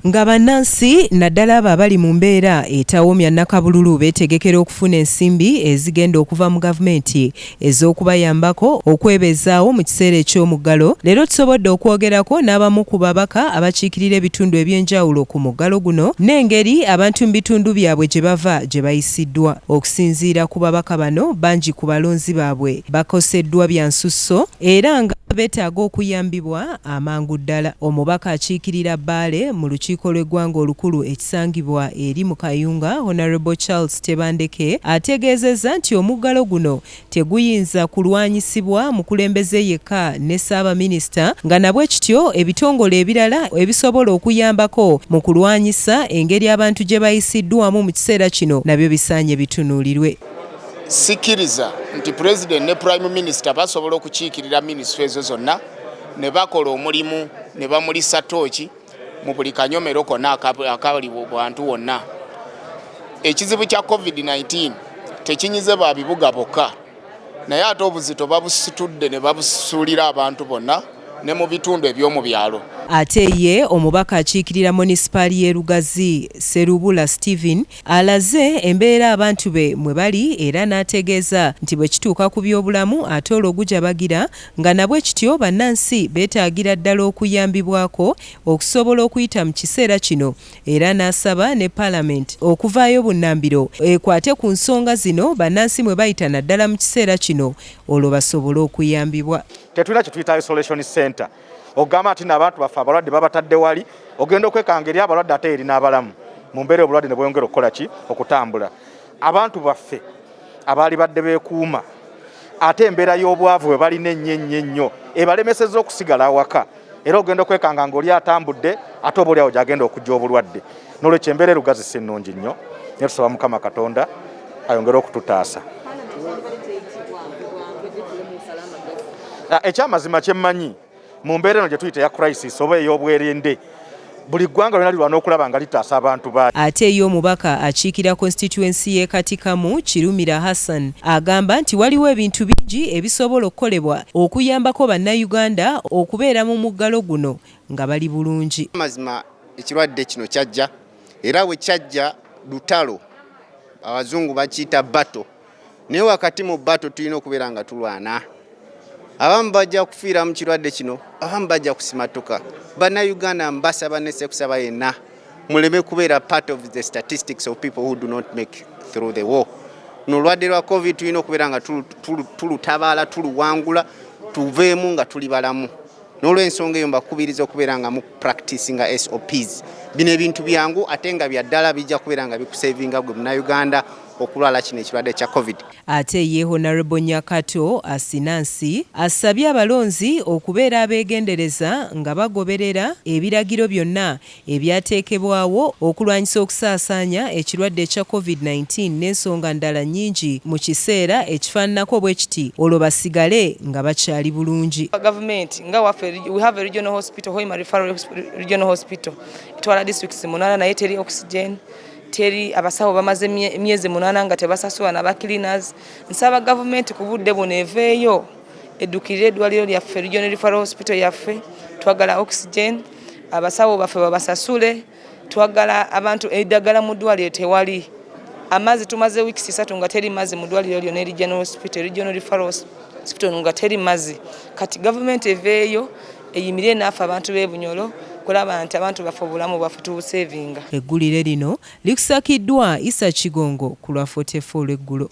Nga bannansi naddala abo abali mu mbeera etawomya nnakabululu beetegekera okufuna ensimbi ezigenda okuva mu gavumenti ez'okubayambako okwebezaawo mu kiseera eky'omuggalo, leero tusobodde okwogerako n'abamu ku babaka abakiikirira ebitundu eby'enjawulo ku muggalo guno n'engeri abantu mu bitundu byabwe gye bava gye bayisiddwa. Okusinziira ku babaka bano, bangi ku balonzi baabwe bakoseddwa bya nsusso era nga beetaaga okuyambibwa amangu ddala. Omubaka akiikirira Bbaale mu lukiiko lw'eggwanga olukulu ekisangibwa eri mu Kayunga, Honourable Charles Tebandeke ategeezezza nti omuggalo guno teguyinza kulwanyisibwa mukulembeze yekka ne Ssaabaminisita nga nabwekityo ebitongole ebirala ebisobola okuyambako mu kulwanyisa engeri abantu gye bayisiddwamu mu kiseera kino nabyo bisaanye bitunuulirwe. Sikkiriza nti Pulezidenti ne Prime Minister basobola okukiikirira minisitule ezo zonna ne bakola omulimu ne bamulisa ttooki mu buli kanyomero konna akali bantu wonna. Ekizibu kya Covid-19 tekinyize ba bibuga bokka, naye ate obuzito babusitudde ne babusuulira abantu bonna ne mu bitundu eby'omu byalo. Ate ye omubaka akiikirira monisipaali y'e Lugazi, Sserubula Stephen alaze embeera abantu be mwe bali era n'ategeeza nti bwe kituuka ku by'obulamu ate olwo gujabagira nga na bwe kityo bannansi beetaagira ddala okuyambibwako okusobola okuyita mu kiseera kino era n'asaba ne Palamenti okuvaayo bunnambiro ekwate ku nsonga zino bannansi mwe bayita naddala mu kiseera kino olwo basobole okuyambibwa. Tetulina kye tuyita isolation center okugamba nti n'abantu baffe abalwadde babatadde wali, ogenda okwekanga eri abalwadde ate eri n'abalamu mu mbeera obulwadde ne bweyongera okukola ki okutambula. Abantu baffe abaali badde beekuuma ate embeera y'obwavu bwe balina ennyo ennyo ennyo ebalemesezza okusigala awaka, era ogenda okwekanga ng'oli atambudde ate oba oliawo gyagenda okujja obulwadde. N'olwekyo embeera erugazi si nnungi nnyo, naye tusaba Mukama Katonda ayongere okututaasa. Ekyamazima kyemmanyi mu mbeera eno gye tuyita eya crisis oba ey'obwerende, buli ggwanga lyona lirwana okulaba nga litaasa abantu baayo. Ate ye omubaka akiikira constituency y'e Katikamu, Kirumira Hassan agamba nti waliwo ebintu bingi ebisobola okukolebwa okuyambako bannayuganda okubeera mu muggalo guno nga bali bulungi. Amazima ekirwadde kino kyajja era bwe kyajja lutalo, abazungu bakiyita battle, naye wakati mu battle tulina okubeera nga tulwana. Abamu bajja kufiira mu kirwadde kino, abamu bajja kusimatuka. Bannayuganda mbasaba nesekusaba yenna muleme kubeera part of the statistics of people who do not make through the war. Nolwadde lwa COVID tulina okubeera nga tulutabaala, tuluwangula, tuveemu nga tuli balamu. N'olwensonga eyo mbakubiriza okubeera nga mu practicinga SOPs. Bino ebintu byangu ate nga bya ddala, bijja kubeera nga bikusavinga gwe munnayuganda okulwala kino ekirwadde kya COVID. Ate ye Honourable Nyakato Asinansi asabye abalonzi okubeera abeegendereza nga bagoberera ebiragiro byonna ebyateekebwawo okulwanyisa okusaasaanya ekirwadde ekya Covid 19 n'ensonga ndala nnyingi mu kiseera ekifaananako bwe kiti olwo basigale nga bakyali bulungi. Gavumenti nga waffe, we have a regional hospital, Hoima Referral Regional Hospital, etwala districts 8, naye teri oxygen, teri abasawo, bamaze emyezi 8 nga tebasasula naba cleaners. Nsaba gavumenti ku budde buno eveeyo eddukirire eddwaliro lyaffe, Regional Referral Hospital yaffe. Twagala oxygen, abasawo baffe babasasule, twagala abantu eddagala mu ddwaliro tewali, amazzi tumaze weeks 3 nga teri mazzi mu ddwaliro lyonna eri General Hospital, Regional Referral Hospital, nga teri mazzi. Kati gavumenti eveeyo eyimirire naafe abantu b'e Bunyoro kulaba nti abantu baffe obulamu bwaffe tubusevinga. Eggulire lino likusakiddwa Isa Kigongo ku lwa 44 olw'eggulo.